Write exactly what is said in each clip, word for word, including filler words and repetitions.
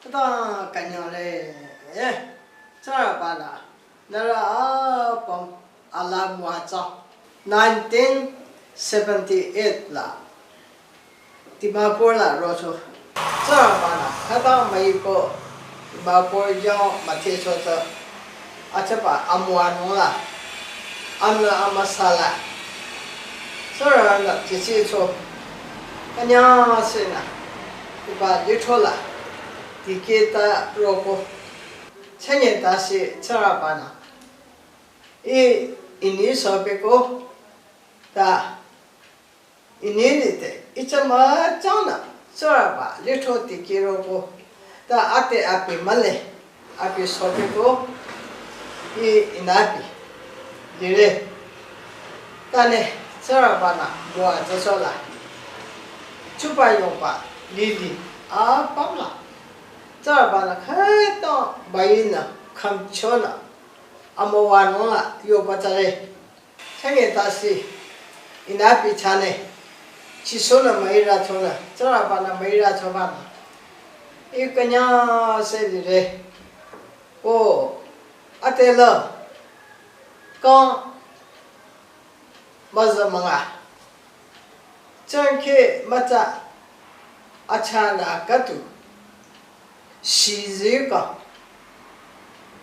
Khütang künyangre, eh, Tsingrangba-nü nührü apüm alaa müwajüng. Nineteen seventy-eight la Dimapur la rocho. Tsingrangba-nü khütang müipo Dimapur yong müdhecho tsü, atsaba amüwanung la, amla amüsa la, Tsingrangba-nü jüchicho, künyangsenü, hiba lithro la dikehta roko. Chünye tase Tsingrangba-nü, ih, ini sopeko, ta ini lide, ih, chama changnü Tsingrangba lithro dikeh roko, ta ate abi mühle, abi sopeko, ih, inü abi lire. Tanü Tsingrangba-nü müwajücho la, chuba yongba lili apüm la, Tsingrangba-nü khütang müinü khümchonü amüwanung la yoba tsüre. Chünye tase inü abi chane, Jisu-nü müirüchonü, Tsingrangba-nü müirüchobanü, ih, künyangse lire. Ko ade la kang müza münga, changkeh mütsa, achanü khüdu shizi kang,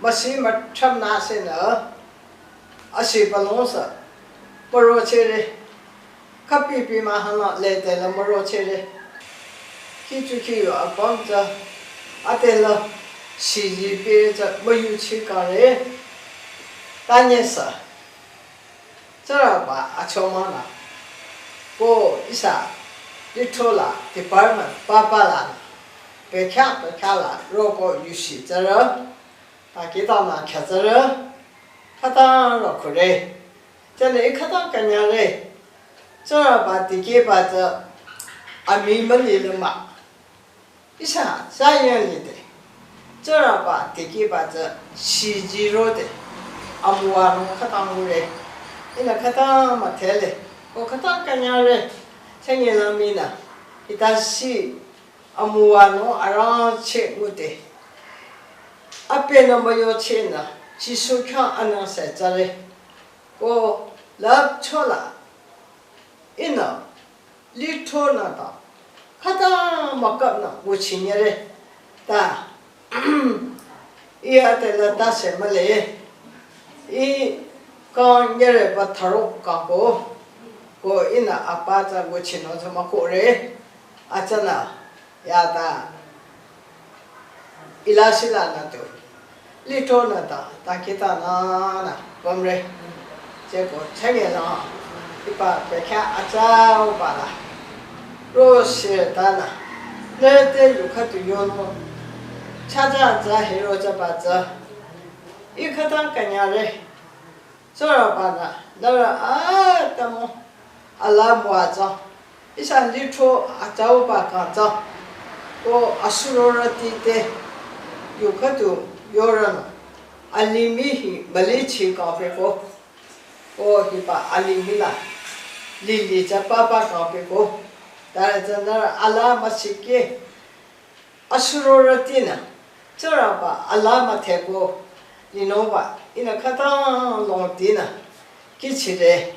müsi müthrümnü senü, asi balongsa paro chere, kapipi mühana lede la müro chere. Kichu kiyo apüm tsü, ade la shizi pire tsü müyuchi kangre. Tanyesa Tsingrangba achomang-nü, ko ihsa lithro la department papa lanü, bekhyah bekhyah la roko yusi tsüre, ta kihtang nü khyütsüre, khütang rokure. Chünye ih khütang künyangre, Tsingrangba dikehba tsü amii müli lümah. Ihsa Zion lide, Tsingrangba dikehba tsü shizi rode, amüwanung khütang ngure. Ihnü khütang müdhele, ko khütang künyangre, chünye la minü, hitase amüwanung arangcheh ngude, abenü müyochehnü, Jisu khyang anengse tsüre. Ko lüpcho la, ihnü lithro nengdang khütang müküpnü nguchinyere, ta, ih, ade la tase mühle, ih, kang nyereba tharo kako, ko ihnü apa tsü nguchinung tsü mükohre, atsünü, yata, ila sila nü tu, lithro nü ta, ta kihtang nü nü pümre. Cheko chünye la, hiba bekhyah atsauba la, roshire tanü, lede yu khüdu yonung, chaja tsü hiro jüba tsü, ih khütang künyangre, Tsingrangba-nü nührü atümung alaa müwajüng. Ihsa lithro atsauba kang tsü, ko asurorüti te yu khüdu yoronü, alimih hi mülichi kangpeko, ko hiba alimih la lili tsü papa kangpeko, tare tsü nührü alaa müsikeh, asurorütinü Tsingrangba alaa müdheko linungba ihnü khütang longtinü kihchire.